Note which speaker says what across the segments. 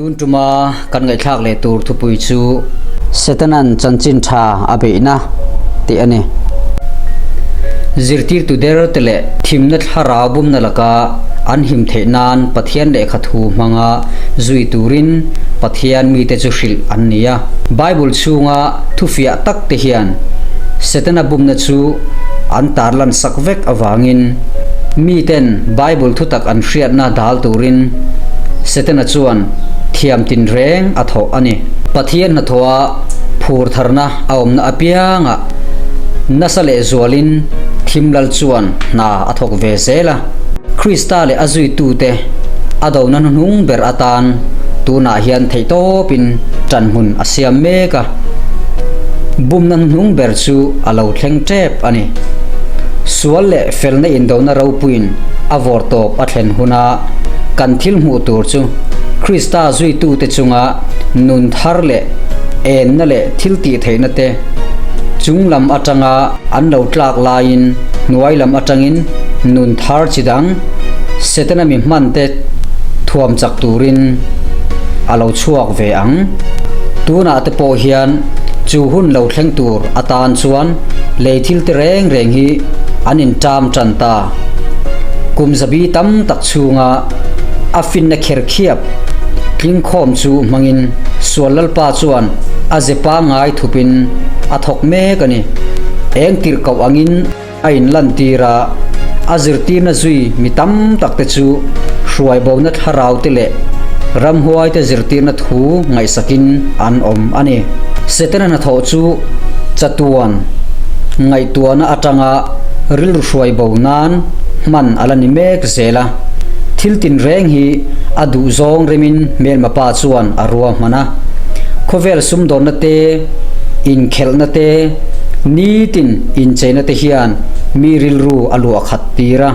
Speaker 1: Tun tuma kan ngaihthlak leh tur thupui chu Setanan chanchin tha a beihna tih a ni. Zirtirtu der te leh thimna thlarau bumna laka an him theih nan Pathian lehkha thu hmanga zui turin Pathian mite chu hrilh an ni a. Bible chhunga thufiah tak te hian Setana bumna chu an tarlan sak vek avangin miten Bible thutak an hriatna dal turin Setana chuan thiam tinreng a thawh a ni. Pathian hnathawha phur tharna a awmna apiangah nasa lehzualin thimlal chuan hna a thawk ve zel a. Krista leh a zuitute a dona hnuhnung ber atan tunah hian theihtawpin ṭanhmun a siam mek a. Bumna hnuhnung ber chu a lo thleng ṭep a ni. Sual leh felna indona ropuiin a vawrtawp a thlen huna kan thil hmuh tur chu Krista zuitute chunga nun thar leh enna leh thil tih theihna te chung lam atanga an lo tlak laiin hnuai lam atangin nun thar chi dang Setana mi hman te thuam chak turin a lo chhuak ve ang. Tunah te pawh hian chu hun lo thleng tur atan chuan lei thil te reng reng hi an inṭam ṭan ta. Kum zabi tam tak chhunga a finna kher khiap tlingkhawm chu hmangin sual lalpa chuan a ze pangngai thupin a thawk mek a ni. Eng tirh koh angin a inlantir a, a zirtirna zui mi tam tak te chu hruaibona thlarau te leh ramhuai te zirtirna thu ngaihsakin an awm a ni. Setana hnathawh chu chatuan ngaihtuahna atanga rilru hruaibo nan hman a la ni mek zel a, thil tinreng hi a duhzawng remin hmelma pa chuan a ruahman a. Khawvel sumdawnna te, inkhelhna te, nitin incheina te hian mi rilru a luah khat tir a.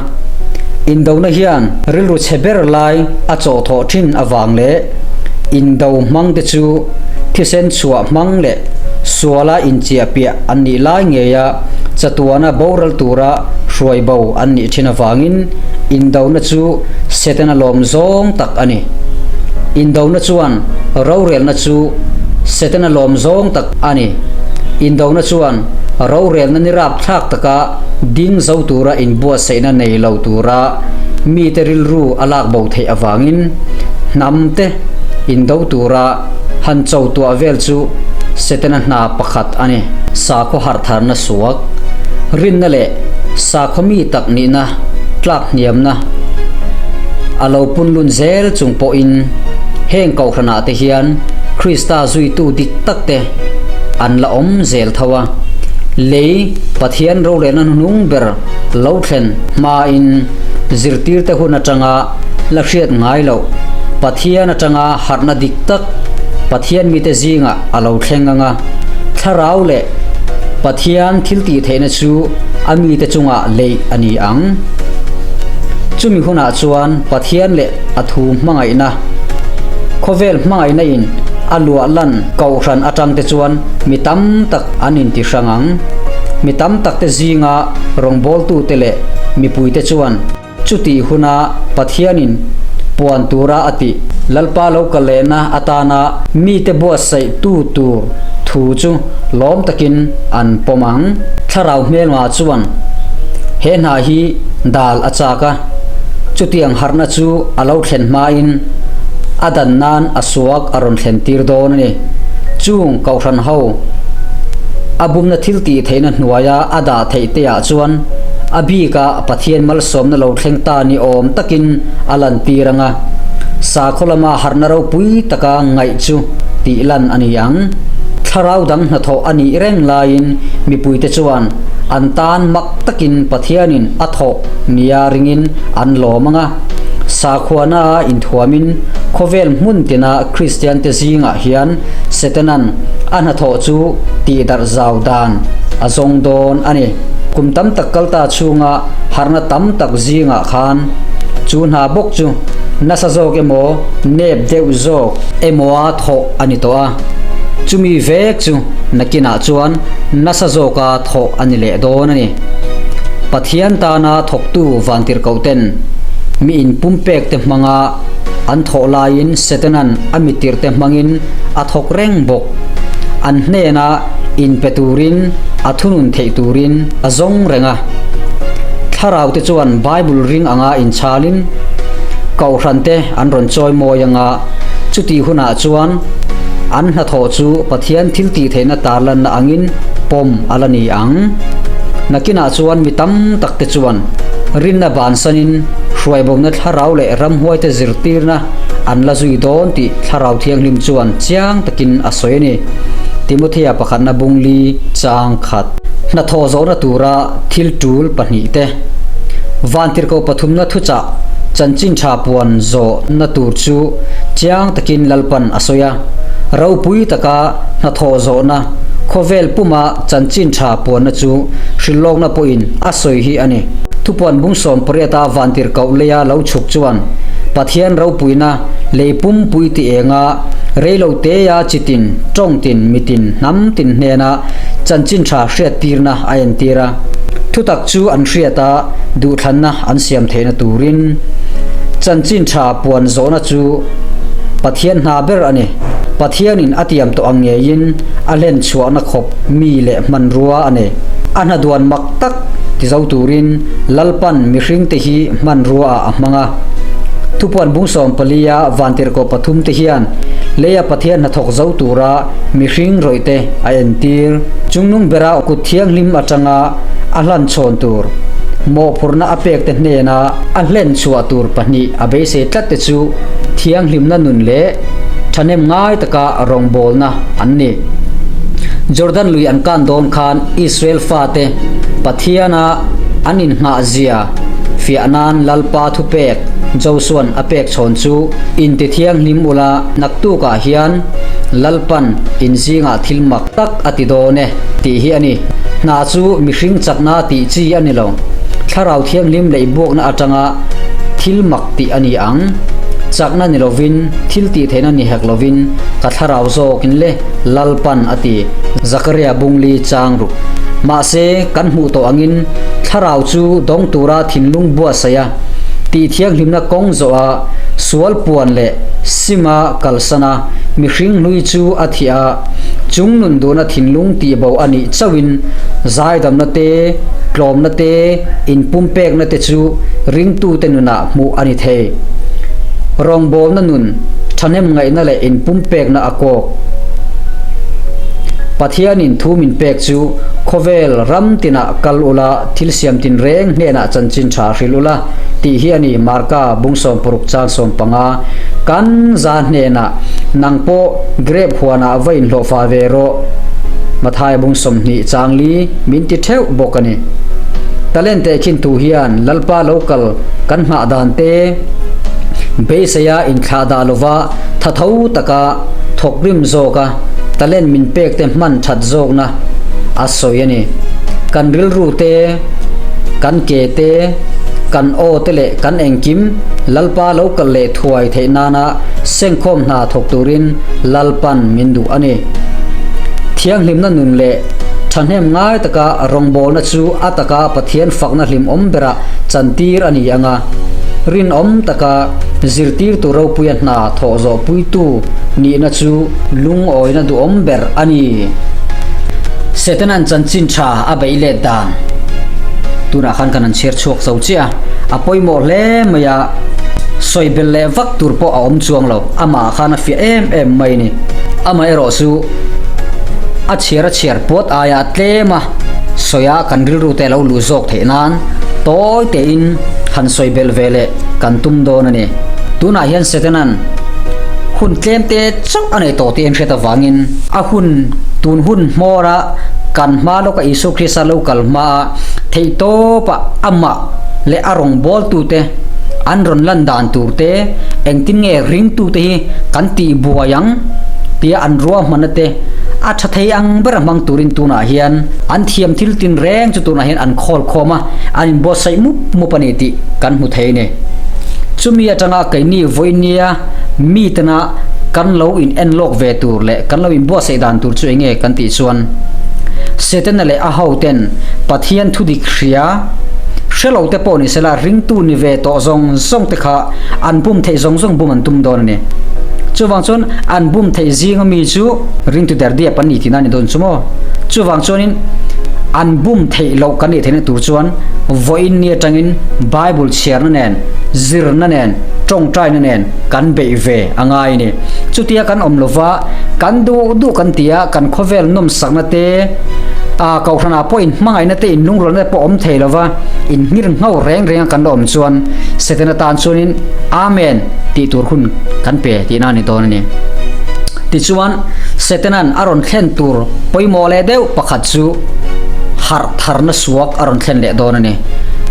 Speaker 1: Indona hian rilru chhe ber lai a chawhthawh thin avang leh indo hmang te chu thisen chhuah hmang leh suala inchiahpiah an nih lai ngeia chatuana boral tura hruai bo an nih thin avangin indona chu Setana lawm zawng tak a ni. Indona chuan rorelna chu Setana lawm zawng tak a ni. Indona chuan rorelna ni rapthlak taka ding zo tura inbuatsaihna nei lo tura mite rilru a lak bo theih avangin hnamte indo tura han cho tuah vel chu Setana hna pakhat a ni. Sakhaw harhtharna suak, rinna leh sakhaw mi tak nihna tlak hniamna a lo punlun zel chung pawhin heng kohhranah te hian Krista zuitu dik tak te an la awm zel tho a. Lei Pathian rorelna hnuhnung ber lo thlen hmain zirtirte hun atanga la hriat ngai loh Pathian atanga harhna dik tak Pathian mite zingah a lo thleng ang a, thlarau leh Pathian thiltihtheihna chu a mite chungah leih a ni ang. Chumi hunah chuan Pathian leh a thu hmangaihna, khawvel hmangaihna in a luah lan kohhran atang te chuan mi tam tak an inti hrang ang. Mi tam tak te zinga rawngbawltute leh mipuite chuan chutih huna Pathianin puan tura a tih Lalpa lo kal lehna atana mite buatsaih tu tur thu chu lawm takin an pawm ang. Thlarau hmelma chuan he hna hi dal a chak a, chutiang harhna chu a lo thlen hmain a dan nan a suak a rawn thlen tir dawn a ni. Chung kohhran ho a bumna thil tih theihna hnuaia a dah theih te ah chuan a bika Pathian malsawmna lo thleng ta ni awm takin a lantir ang a, sakhaw lama harhna ropui taka ngaih chu tih lan a ni ang. Thlarau dang hnathawh a nih reng laiin mipuite chuan an tan mak takin Pathianin a thawh nia ringin an lawm ang a. Sakhuana a inthuamin khawvel hmun tina Kristiante zingah hian Setanan a hnathawh chu tihdarh zau dan a zawng dawn a ni. Kum tam tak kalta chhunga harhna tam tak zingah khan chu hna bawk chu nasa zawk emaw nep deuh zawk emawa thawh a ni tawh a, chumi vek chu nakinah chuan nasa zawka thawh a ni leh dawn a ni. Pathian tana thawktu vantirhkohten. Mi inpumpek te hmanga an thawh laiin Setanan a mitirhte hmangin a thawk reng bawk. An hnena inpe turin a thunun theih turin a zawng reng a. Thlarau te chuan Bible ring anga inchhalin Kohhran te an rawn chawi mawi anga chutih hunah chuan an hnathawh chu Pathian thiltihtheihna tarlanna angin pawm a la ni ang. Nakinah chuan mi tam tak te chuan rinna bansanin hruaibawmna thlarau leh ramhuaite zirtirna an la zui dawn tih Thlarau Thianghlim chuan chiang takin a sawi a ni. Timothea pakhatna bungli chang khat. Hnathawh zawhna tura thil tul pahnihte. Vantirhkoh pathumna thuchah chanchin tha puan zawhna tur chu chiang takin Lalpan a sawi a. Ropui taka hnathawh zawhna khawvel puma chanchin tha puanna chu hrilhlawkna pawhin a sawi hi a ni. Thupuan bungsawm pariata vantirhkoh leia lo chhuk chuan Pathian ropuina lei pumpui ti enga reiloteia chitin, tawngtin, mitin, hnamtin hnena chanchin tha hriattirna a entir a. Thutak chu an hriat a, duhthlanna an siam theihna turin chanchin tha puan zawhna chu Pathian hna ber a ni. Pathianin a tiam tawh ang ngeiin a hlen chhuahna khawp mi leh hmanrua a nei. A hna duan mak tak ti zo turin Lalpan mihringte hi hmanrua ah a hmang a. Thupuan bungsawm palia vantirhkoh pathumte hian leia Pathian hnathawk zo tura mihring rawihte a entir. Chungnung bera kut thianghlim atanga a hlan chhawn tur, mawhphurhna a pekte hnena a hlen chhuah tur pahnih a beisei tlatte chu thianghlimna nun leh thahnem ngai taka rawngbawlna an ni. Jordan lui an kan dawn khan Israel fate Pathiana an inhnghah zia fiah nan Lalpa thupek Josuan a pek chhawn chu intithianghlim ula naktukah hian Lalpan inzingah thil mak tak a ti dawn e tih hi a ni. Hna chu mihring chakna tih chi a ni lo. Thlarau thianghlim leh buakna atanga thil mak tih a ni ang. Chakna ni lovin, thil tih theihna ni hek lovin ka thlarau zawkin le Lalpan a ti, Zakaria bungli chang ruk. Mahse, kan hmuh tawh angin thlarau chu dawng tura thinlung buatsaih a, tih thianghlimna kawng zawh a, sual puan leh sima kalsan a, mihring hlui chu a thih a, chung nun duhna thinlung tihbo a nih chauhin zaidamna te, tlawmna te, inpumpekna te chu ringtute nunah hmuh a ni thei. Rawngbawlna nun, thahnem ngaihna leh inpumpekna a kawk. Pathianin thu min pek chu khawvel ram tinah kal ula, thil siam tinreng hnenah chanchin tha hrilh ula tih hi a ni, Marka bungsawm paruk chang 15. Kan za hnenah nang pawh grep huanah va inhlawhfa ve rawh, Mathai bung 20 chang li min ti theuh bawk a ni. Talent tehkhin thu hian Lalpa lo kal kan nghah dan te beiseia inthlah dah lova tha tho taka thawk rim zawka talent min pek te hman that zawkna a sawi a ni. Kan rilru te, kan ke te, kan aw te leh kan engkim Lalpa lo kal leh thuai theih nana sengkhawm hna thawk turin Lalpan min duh a ni. Thianghlimna nun leh thahnem ngai taka rawngbawlna chu a taka Pathian fakna hlimawm berah chantir a ni ang a, rinawm taka zirtirtu ropuia hna thawh zawhpuitu nihna chu lungawina duhawm ber a ni. Setanan chanchin tha a beih let dan tunah khan kan han chhiar chhuak zo chiah a, a pawimawh hle mai a, sawi belh leh vak tur pawh a awm chuang lo, amah khan a fiah em em mai a ni. Amaherawh chu a chhiar a chhiar puat aia tlem a sawi a kan rilru te a lo luh zawk theih nan tawi tein han sawi belh ve leh kan tum dawn a ni. Tunah hian Setanan hun tlem te chauh a nei tawh tih a inhriat avangin a hun tun hun hmawra kan hma lawka Isua Krista lo kal hmaa theihtawpa amah leh a rawngbawltute an rawn lan dan tur te, engtin nge ringtute hi kan tih buai ang tia an ruahmanna te a tha thei ang ber a hmang turin tunah hian an thiam thil tin reng chu tunah hian an khawl khawm a, an inbuatsaih mup mup a ni tih kan hmu thei a ni. Chumi atanga keini vawinia mitena kan lo in en lawk ve tur leh kan lo inbuatsaih dan tur chu enge kan tih chuan Setana leh a hoten Pathian thudik hria. Hre lo te pawh ni sela ringtu ni ve tawh zawng zawng te kha an bum theih zawng zawng bum an tum dawn a ni. Chuvang chuan an bum theih zinga mi chu ringtu der diap an ni tihna a ni dawn chu maw? Chuvang chuanin an bum theih loh kan nih theihna tur chuan vawiin ni atangin Bible chhiarna nen, zirna nen, tawngtaina nen kan beih ve a ngai a ni. Chutia kan awm lova kan duh duh kan ti a, kan khawvel nawmsakna te, ah kohhranah pawh inhmangaihna te, inlungrualna te pawh awm thei lova inhngir ngho reng renga kan la awm chuan Setana tan chuanin Amen tih tur hun kan pe tihna a ni dawn a ni. Tichuan, Setanan a rawn thlen tur pawimawh leh deuh pakhat chu harh tharna suak a rawn thlen leh dawn a ni.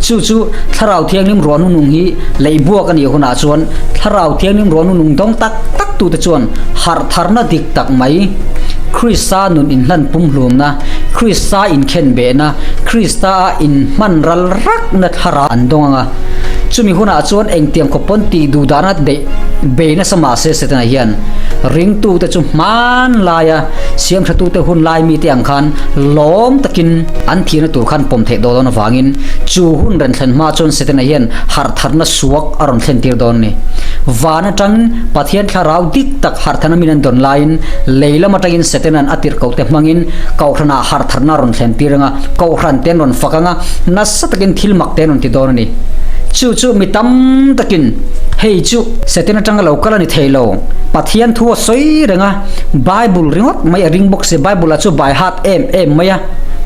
Speaker 1: Chu chu Thlarau Thianghlim ruah nunung hi leihbuak a nih hunah chuan Thlarau Thianghlim ruah nunung dawng tak tak tute chuan harh tharna dik tak mai, Krista nun inhlan pumhlumna, Krista inkhenbehna, Krista-a inhman ral rakna thlarau an dawng ang a. Chumi hunah chuan engtiang khawp pawn tih duh dahna beih bei nasa mah se Setana hian ringtute chu hmanlaia siamthatute hun lai mite ang khan lawm takin an thihna tur khan pawm theih dawn dawn avangin chu hun rawn thlen hma chuan Setana hian harhtharna suak a rawn thlen tir dawn a ni. Van atangin Pathian thlarau dik tak harhtharna min an dawn laiin lei lam atangin Setana'n a tirhkohte hmangin Kohhranah harhtharna a rawn thlen tir anga Kohhran te an rawn fak anga nasa takin thil mak te an rawn ti dawn a ni. Chu chu mi tam takin hei chu Setana atanga lo kal a ni thei lo. Pathian thu a sawi reng a, Bible ringawt mai a ring bawk si, Bible ah chu by heart em em mai a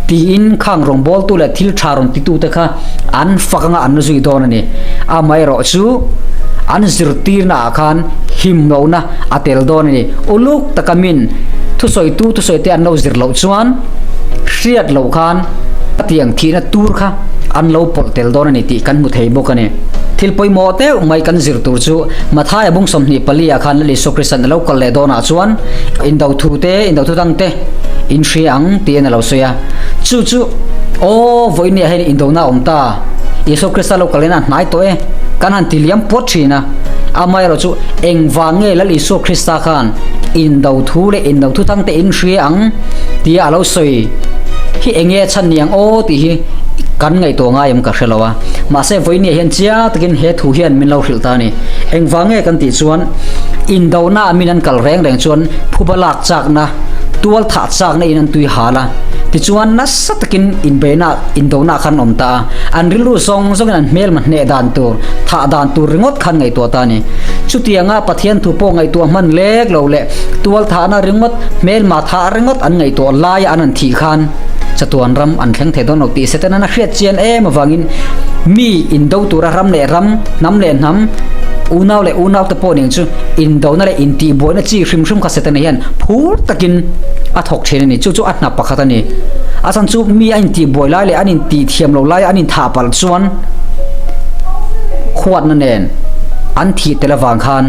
Speaker 1: tiin khang rawngbawltu leh thil tha rawn titute kha an fak anga an la zui dawn a ni. Amaherawh chu an zirtirna ah khan him lohna a tel dawn a ni. Uluk taka min thusawitu thusawite an lo zir loh chuan hriat loh khan a tiang thihna tur kha an lo pawlh tel dawn a ni tih kan hmu thei bawk a ni. Thil pawimawh deuh mai kan zir tur chu Mathaia bung 24 ah khan Lal Isua Krista'n a lo kal leh dawnah chuan indo thu te, indo thu dang te in hria ang tiin a lo sawi a. Chu chu aw vawinia hian indona a awm ta, Isua Krista lo kal in a hnai tawh e, kan han ti liam puat thin a. Amaherawh chu engvang nge Lal Isua Krista khan indo thu leh indo thu thang te in hria ang tia a lo sawi hi enge a chhan niang aw tih hi kan ngaihtuah ngai em ka hre lo a. Mahse vawinia hian chiang takin he thu hian min lo hrilh ta a ni. Engvang nge kan tih chuan indona ah min an kal reng reng chuan phuba lak chakna, tual thah chakna in an tui hal a, tichuan nasa takin inbeihna indona khan awm ta a, an rilru zawng zawngin an hmelma hneh dan tur, thah dan tur ringawt khan ngaihtuah ta a ni. Chutianga Pathian thu pawh ngaihtuah hman lek lo leh tual thahna ringawt, hmelma thah ringawt an ngaihtuah laia an han thih khan chatuan ram an thleng thei dawn lo tih Setanan a hriat chian em avangin mi indo tura ram leh ram, hnam leh hnam, unau leh unau te pawh ning chu indona leh intihbuaina chi hrim hrim kha Setana hian phur takin a thawk thin a ni. Chu chu a hna pakhat a ni. A chhan chu mi a intihbuai lai leh an intihthiam lo lai an inthah palh chuan huatna nen an thih tel avang khan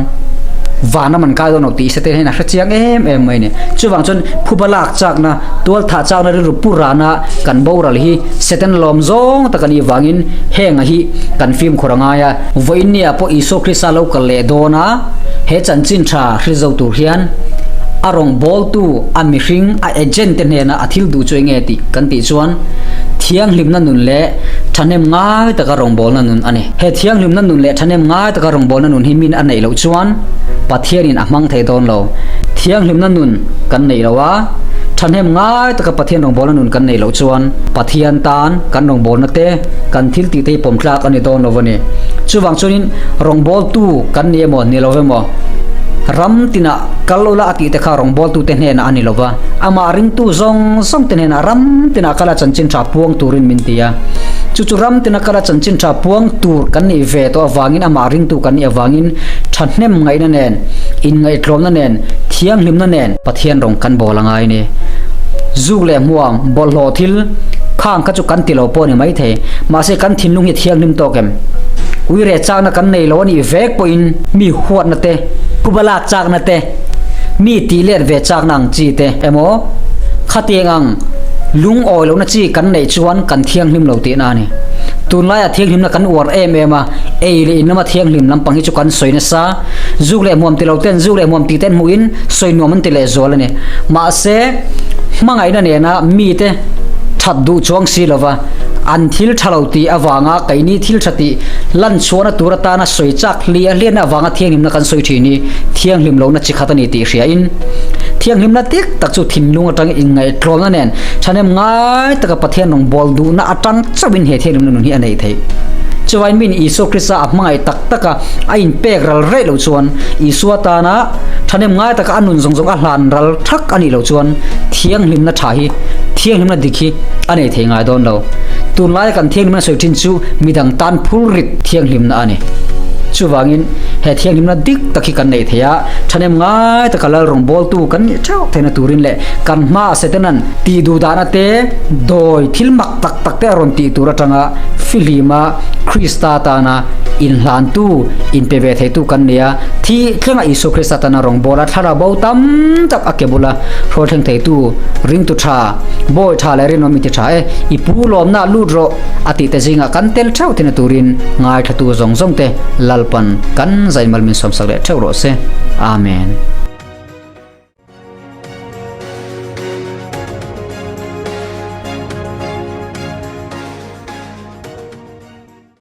Speaker 1: vanram an kai dawn lo tih Setana hian a hre chiang em em mai a ni. Chuvang chuan phuba lak chakna, tual thah chakna rilru pu rana kan boral hi Setana lawm zawng tak a nih vangin heng a hi kan fimkhur a ngai a. Vawiinnia pawh Isua Krista lo kal leh dawn a, he chanchin tha hrilh zo tur hian a rawngbawltu, a mihring, a agent te hnena a thil duh chu enge tih kan tih chuan thianghlimna nun leh thahnem ngai taka rawngbawlna nun a ni. He thianghlimna nun leh thahnem ngai taka rawngbawlna nun hi min a neih loh chuan Pathianin a hmang thei dawn lo. Thianghlimna nun kan neih lo a, thahnem ngai taka Pathian rawngbawlna nun kan neih loh chuan Pathian tan kan rawngbawlna te, kan thil tih te hi pawm tlak a ni dawn lo a ni. Chuvang chuanin rawngbawltu kan ni emaw ni lo emaw ram tinah kal ula a tih te kha rawngbawltute hnenah a ni lo va, amah ringtu zawng zawng te hnenah ram tinah kala chanchin tha puang turin min ti a. Chu chu ram tina kala chanchin tha puang tur kan nih ve tawh avangin amah ringtu kan nih avangin thahnem ngaihna nen, inngaihtlawmna nen, thianghlimna nen Pathian rawng kan bawl a ngai a ni. Zuk leh hmuam, bawlhhlawh thil khang kha chu kan ti lo pawh a ni maithei. Mahse kan thinlung hi thianghlim tawk em? Uire chakna kan nei lo a nih vek pawhin mi huatna te, phuba lak chakna te, mi tih let ve chakna ang chi te emaw khatiang ang lungawi lohna chi kan neih chuan kan thianghlim lo tihna a ni. Tunlaiah thianghlimna kan uar em em a, ei leh in lama thianghlim lampang hi chu kan sawi nasa. Zuk leh hmuam ti lo ten zuk leh hmuam tih ten hmuhin sawi nuam an ti leh zual a ni. Mahse hmangaihna nena mite that duh chuang si lova. An thil tha lo tih avanga keini thil tha tih lan chhuahna tur atana sawi chak hliah hliahna avanga thianghlimna kan sawi thin hi thianghlim lohna chi khat a ni tih hriain thianghlimna dik tak chu thinlung atangin inngaihtlawmna nen thahnem ngai taka Pathian rawngbâwl duhna atang chauhin he thianghlimna nun hi a neih theih. Chuvain min Isua Krista a hmangaih tak taka a inpek ral reh loh chuan Isua tana thahnem ngai taka a nun zawng zawng a hlan ral thak a nih loh chuan thianghlimna tha hi thianghlimna dik hi a nei thei ngai dawn lo. Tunlaia kan thianghlimna sawi thin chu midang tan phurrit thianghlimna a ni. Chuvangin he thianghlimna dik tak hi kan neih thei a, thahnem ngai taka lal rawngbawltu kan nih theuh theihna turin leh kan hmaah Setanan tih duh dahna te, dawi thil mak tak tak te a rawn tih tur atanga fihlima Krista tana inhlantu, inpe ve theitu kan ni a, thi thlenga Isua Krista tana rawngbawla thlarau bo tam tak a ke bula hruai thleng theitu ringtu tha, Bawi tha leh rinawm i ti tha e, i pu lawmna lut rawh a tih te zingah kan tel theuh thina turin ngaithla tu zawng zawng te Lalpan kan zainmal min sawmsak leh theuh rawh se. Amen.